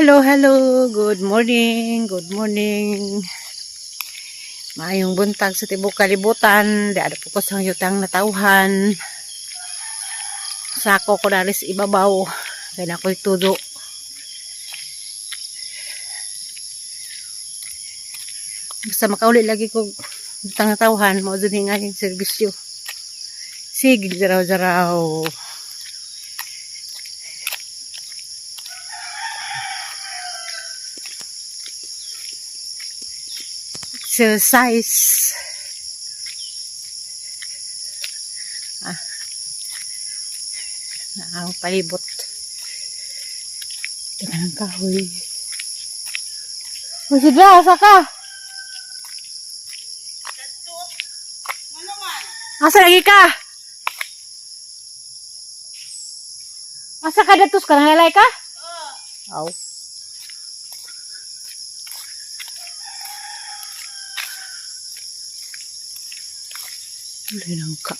Hello, hello. Good morning. Good morning. Maayong buntag sa tibok kalibutan. Di po ko sa yutang natawhan. Sako ko dalis ibabaw. Kaya na ako'y tudo. Basta makauli lagi ko yutang natawhan. Mao dun nga yung serbisyo. Sige, jaraw-jaraw. Exercise. Ah. Ang palibot. Ito ng kahoy. Masidra, asa ka? Asa lagi ka? Asa ka datos ka? Nangalay ka? Oo. Aw. Wala ka.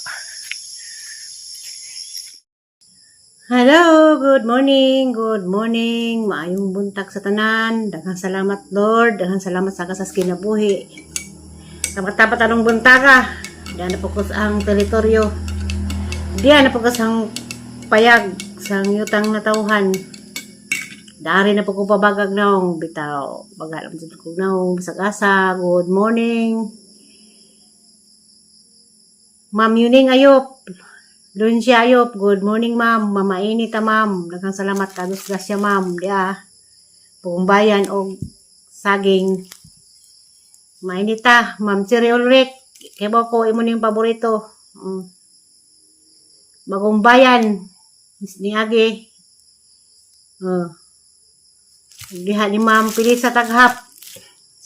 Hello, good morning, good morning. Maayong buntag sa tanan. Daghang salamat, Lord. Daghang salamat sa kasas kinabuhi. Tapat-tapat anong buntaga. Diyan na pukos ang teritoryo. Diyan na pukos ang payag sa yutang natawhan. Dari na po ko pabagag naong bitaw. Bagal ang ko naong bisag asa. Good morning. Ma'am Yuning Ayop. Luncia Ayop. Good morning, ma'am. Mama Inita, ma'am. Daghang salamat. Kados grasya, ma'am. Di. Buong bayan og saging. Mainita. Ma'am Cherry Ulrich. Kaya ko imo ning paborito. Bagong bayan. Niagi. Oh. Diha ni Ma'am Pilisa Taghap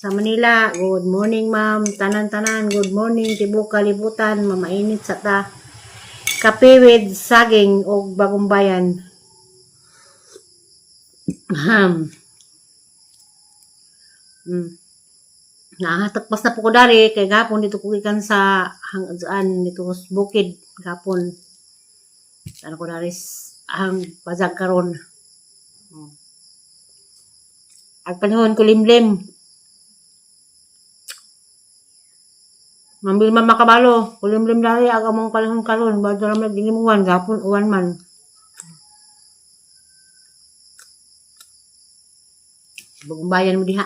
sa Manila. Good morning, ma'am. Tanan-tanan. Good morning. Tibok kalibutan. Mamainit sa ta. Kape with saging og bagong bayan. Ahem. Nahatagpas na po ko dari kay gapon dito ko gikan sa hanggaan dito ko sa bukid gapon. Ano ko dari ang bazag karon. Ag panahon ko limlim. Mambil man makabalo, kulimlim dari ag among panahon karon, bago ra man ginimuan gapon uwan man. Bagong bayan mo diha.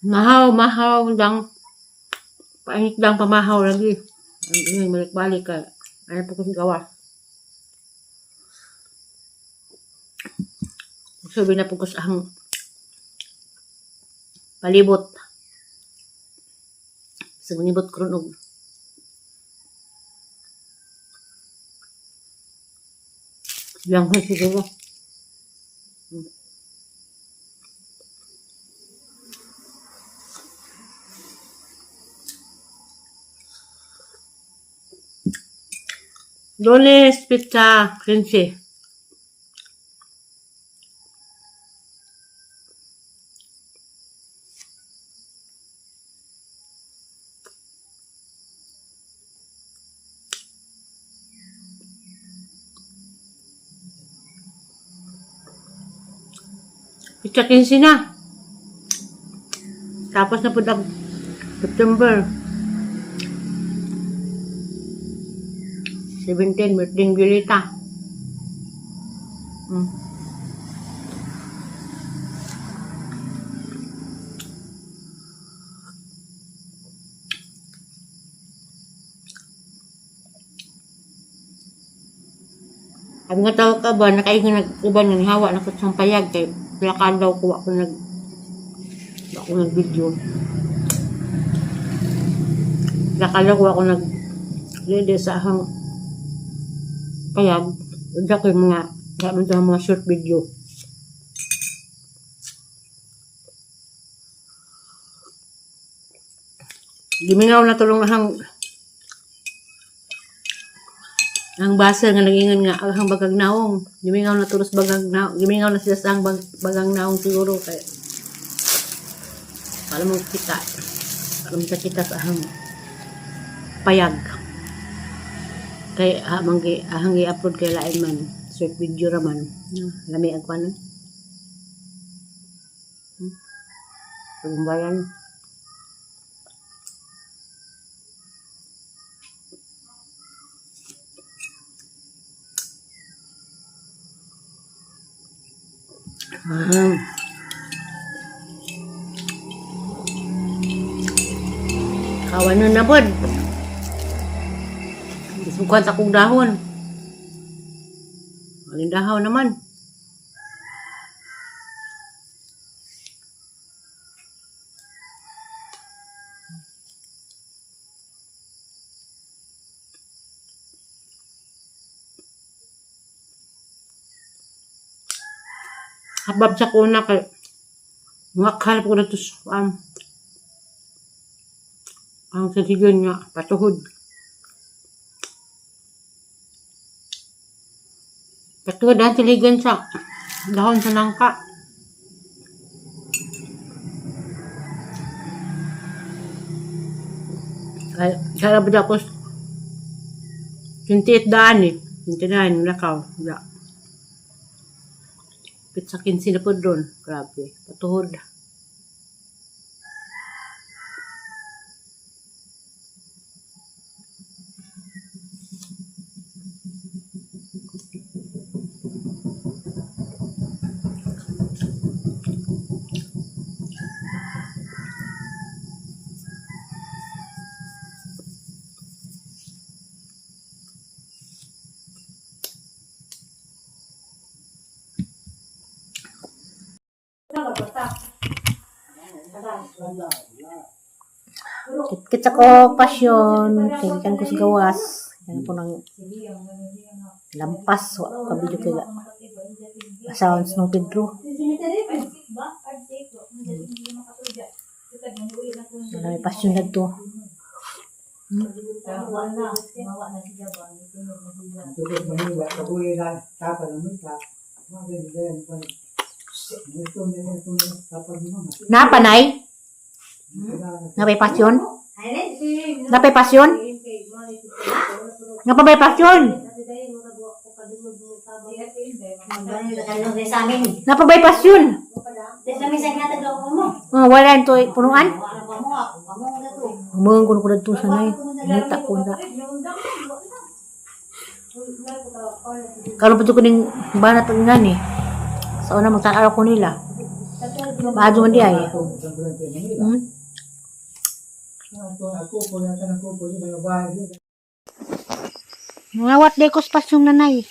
Mahaw, mahaw lang. Painit lang pamahaw lagi. Ang balik-balik ka. Ano po kong gawa? Sabi na po ko sa ang palibot. Sa manibot ko ron og yang siguro. Lunes, pizza, 15. Pizza 15 na. Tapos na po ang September. 17, birthday Violeta. Ang nga tawag ka ba, nakaingon nag-uban ng hawa na kutsang payag kay plakad daw ko ako nag video. Plakad daw ko ako nag lede sa ahang payag. Unsa ko yung mga gamit sa mga short video. Gimingaw na tulong ahang ang basa nga nag-ingon nga ang bagag naong. Gimingaw na tulos bagag naong. Gimingaw na sila sa ang bagang naong siguro kay Para mo kita. Para mo kita sa ahang payag. Kay hamang gi ahang i-upload kay lain man. Short video ra man. Lami ang kuan. Pagumbayan. Ah. Kawan na na pod. Isukan sa kong dahon. Alin dahaw naman. Habab sa kuna kay ngakal po na to sa ang sasigan nga patuhod. Patuhod ang siligan sa dahon sa nangka. Kaya kaya ba ako 28 daan eh. 29, lakaw. Wala. Pizza 15 na po doon. Grabe. Patuhod. Kit ako pasyon, kaya ko sa gawas. Yan po ng lampas. Wa ka video kay sounds ng Pedro. Wala may pasyon na to. Tulog Manila, kabuhi na tapad ng mita. Mga ganyan, gusto niya yung tapad mo. Napanay? Napay pasyon? Napay pasyon? Napay pasyon? Sa amin. Napabay pasyon? Sa amin sa nga taglaw mo. Oh, wala ito punuan. Wala pa mo ako. Pamo na to. Humangan ko na ko dito sanay. Ngita ko na. Karon pa ko ning banat ang ngani. Sa una magtan-araw ko nila. Maadyo man di ay. Ako po na ako po yung mga bahay. Ngawat di ko spasyong nanay.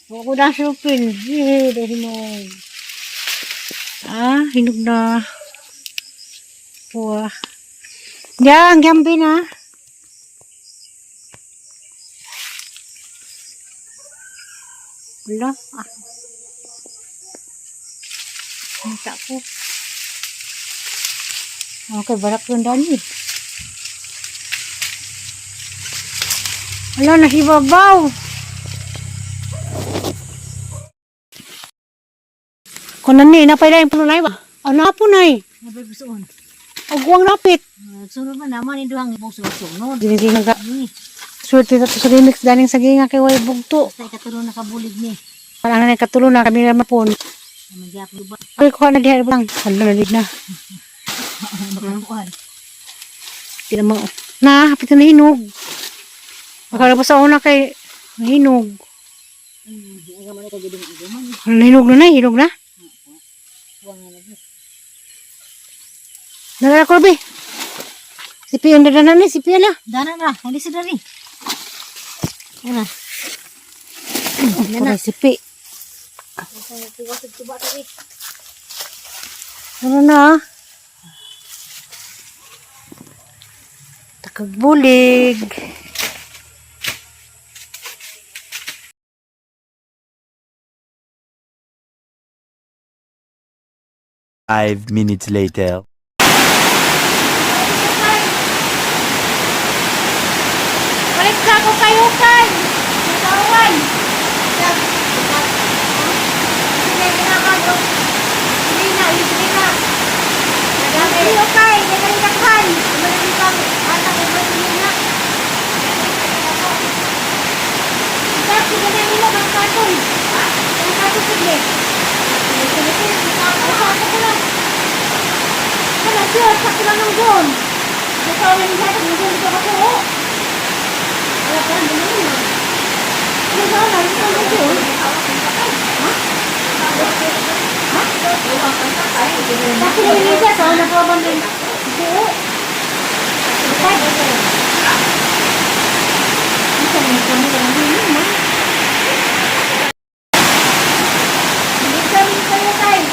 Ako na supin. Eh, dahil hinog. Ah, hinog na. Puwa. Yang, gambi na. Wala. Ah. Nita ko. Okay, barak yung dani. Wala, nahibabaw. Kung nani, napay yung punay ba? Ano na punay? Nabay pusoon. Agwang napit. Sunod man naman ni duhang ibong sunod. Dili nga. Swerte sa to sa remix daning sa ginga kay way bugto. Basta ikatulo na kabulig ni. Parang na katulo na kami na mapon. Magyapon ba? Ay kuha na diha lang. Hala na na. Makakuan. Di naman. Na, hapit na hinog. Akala pa sa una kay hinog. Aga man ka gidong iguman. Hala, hinog na na, hinog na. Nalala ko, be. Si Pion na na na, si Pion na. Dana na, hali sa dari. Ana. Ano si Pi. Ano na? Takagbulig. 5 minutes later. Balik ka ko kayo kay. Kawan. Ay, okay. Kaya kami takhan. Ikaw, sige na nila, mga katong. Mga katong, sige. Ako ko lang. Wala siya, sakto lang ng doon. Ikaw na nila, kung doon ka ako. Oh. Wala pa, hindi na yun. Ano ba, lalo ka lang doon? Ha? Ha? Bakit na yun siya? Saan na pa ba din? Oo. Patay. Isa na yung kami lang din, ma. Hindi kami kayo tayo.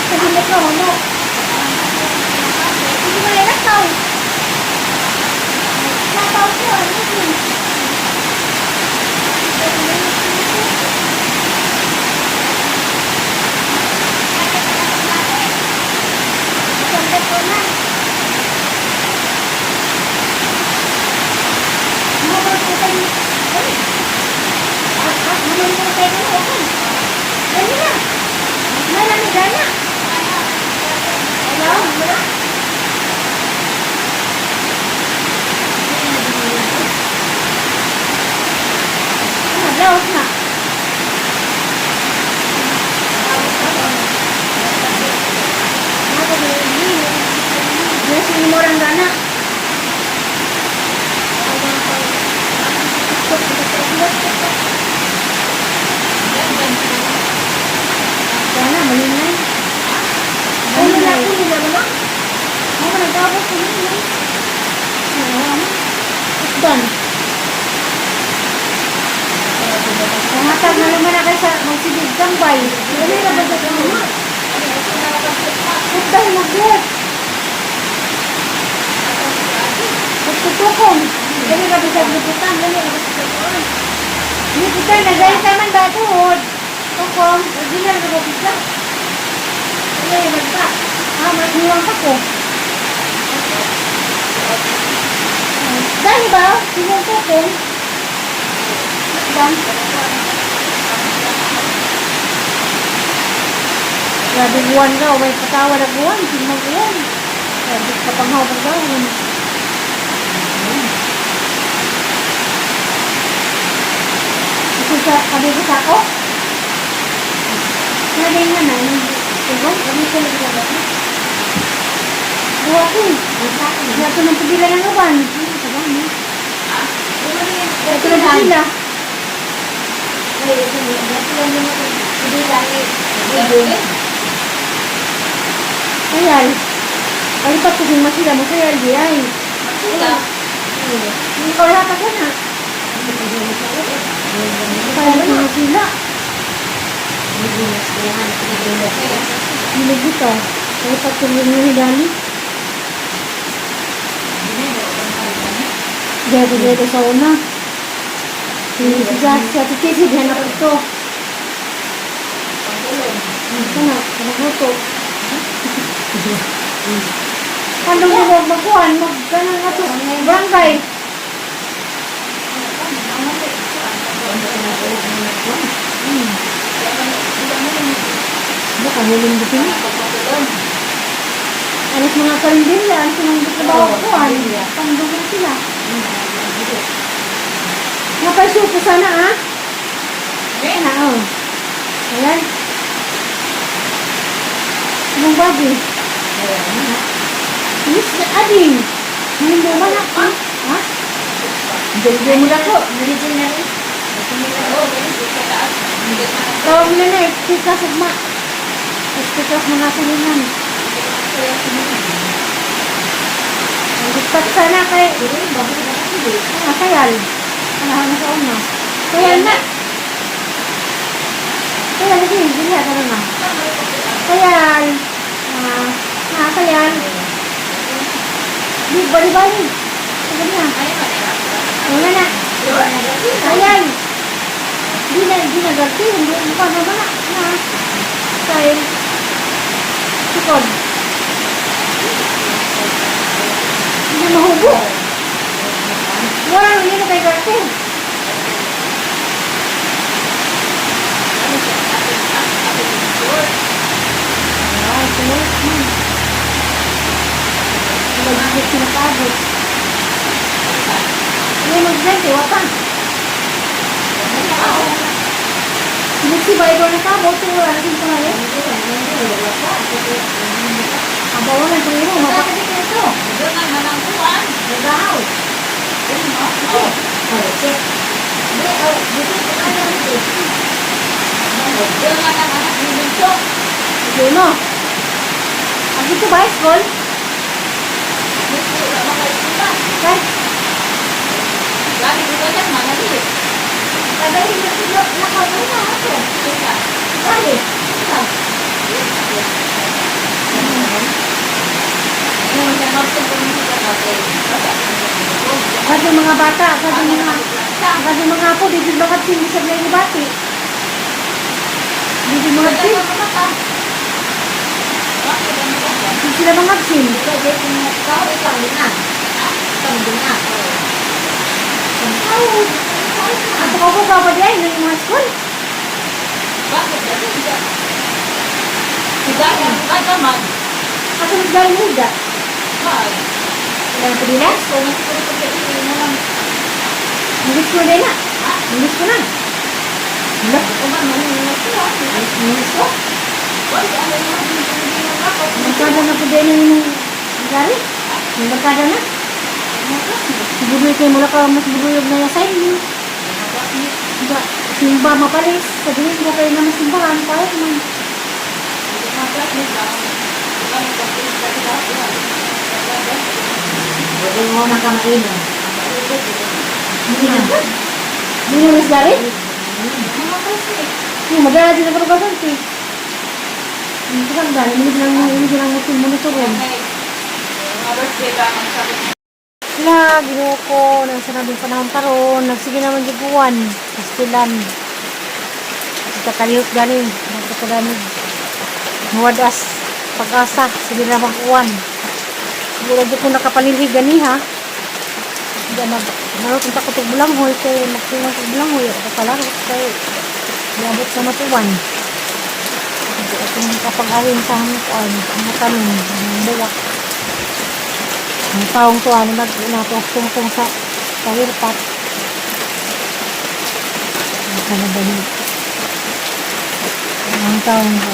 Sabi mo ka, ano? Hindi mo nilakaw. Nakaw ko, ano yun? Sandal ko na. Mga ba po tayo? Ay! Ah, ah, mga ba tayo na? Okay. Dali na. Marami gana. Ayaw, wala. Ano, laos na. Yes, ini mo orang gana. Gana, malinay. Ano na ako nila naman? Ako nag-abot ko nila. Done. Pangatag na naman na kayo sa magsigig tambay. Dali na ba sa mga? Putang mag-work. Pagtutukon. Dali na ba sa luputan? Dali na ba sa luputan? Luputan, nagayta man ba tuhod? Tukong, original na ba pizza? Ay, magpa. Ah, maghiwang pa ko. Dahil ba? Sino ang tukong? Dan? Grabe buwan ka, may patawa na buwan, sinong buwan. Grabe kapanghaw pag gawin. Ito sa kabi ko sa ako. Sabi nga na, yung kami ko naglabat. Buwa ko. Ito ng pagila ng uban. Ito ng pagila. Kayal. Kalipat ko kung masila mo kayal di ay. Hindi ko lahat ako na. Kayal ko masila. Nilagay ka. Kalipat ko yung nilagay. Diyan ko sa una. Si Ate Casey, diyan ako ito. Ito na, panaguto. Ano mo wag magkuhan, mag ganun na to, barangay. Baka huling bukin. Alas mga karindilya, alas mga trabaho kuhan. Pangdugan sila. Napasuko sana ah. Ayan na oh. Ayan. Anong babi? Miss na ading. Hindi mo na ha? Ha? Hindi mo na ko. Tawag na na, tika sugma. Tika mga salinan. Ang gustat sana kay... Ah, kayal. Ano sa una. Kayal na. Kayal, sige, hindi na, tara na. Kayal. Ah, ah, kayal. Di, bali-bali. Sige na. Wala na. Kayal. Di na, di na, garti. Hindi, hindi pa naman na. Na. Kayal. Tukod. Hindi na mahubo. Wala na yun kay garti. Hindi sinakaabot. Ano mag-design kay wapa? Siniksi ba ikaw nakaabot? So wala na din pangalan. Abaw na itong imo. Sige mo. Ang dito ba, school? Kay? Kasi mga bata, kasi mga apo, di ba kapsin sa mga bati? Di ba mga kapsin? Di sila mga kapsin. Ato ko ko ba di ay ng mga school? Ato mas galing muda. Wala pa dila? English ko din na. English ko na. Wala. English ko? Barkada na po din yung gari. Yung barkada na. Siguro kayo mula ka mas buluyog na yasay niyo. Ba, simba mapalis. Sa Domingo kayo naman simbahan. Kahit man. Huwag mo na ka mainom. Hindi na mas gari? Yung madala din ako ng si. Hindi lang gari. Hindi lang monitor ron. La, ginoo ko, nasa nabing panahon karon, nagsige naman giguan, pastilan. Kakalihok gani, nagkakadami. Muwadas, pag-asa, sige na mag-uwan. Siguro di ko nakapanilhig gani ha. Hindi mag, narot ang takot og bulanghoy, kay magsunod og bulanghoy, ako kalarot, kay niabot sa matuwan. Hindi akong kapag-awin sa kuan, ang tanim, ang buwak. Ang taong to, ano, nag natungtong sa kawirpat. Ano ba yun? Ang taong to.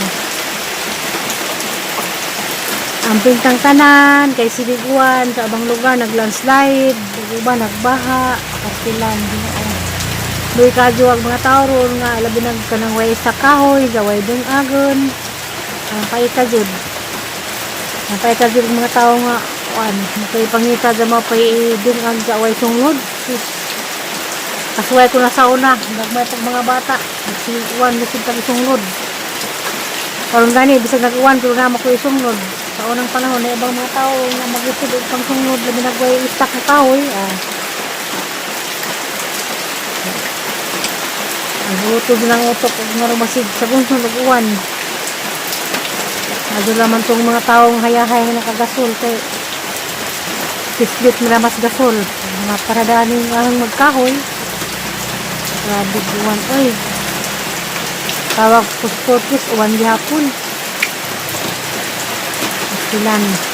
Ang pintang tanan, kay Siliguan, sa abang lugar, naglandslide, uban, nagbaha, pastilan, ginoo. Luy kadyo ang mga tao ron nga, labi nag kanang way sa kahoy, gaway dung agon, ang paita jud. Ang paita jud ang mga tao nga, kuan, mapay pangita sa mga paidungan sa way sunglod. Sus. Kasuway ko na sa una, nagmay pag mga bata, nagsiuan, lisod kang isunglod. Karon gani, bisag nag-uwan, pero na ko isunglod. Sa unang panahon, na ibang mga tao nga mag-isod og pangsunglod, labi nagway istak na kahoy. Ah. Ang utog ng utok, ug nga rumasig sa gunso nag-uwan. Adto naman tong mga taong hayahay nga nakagasol kay pislit nila mas gasol. Mga paradaan yung ang magkahoy. Grabe uwan. Oy. Tawag pusportis, uwan gihapon. Silan.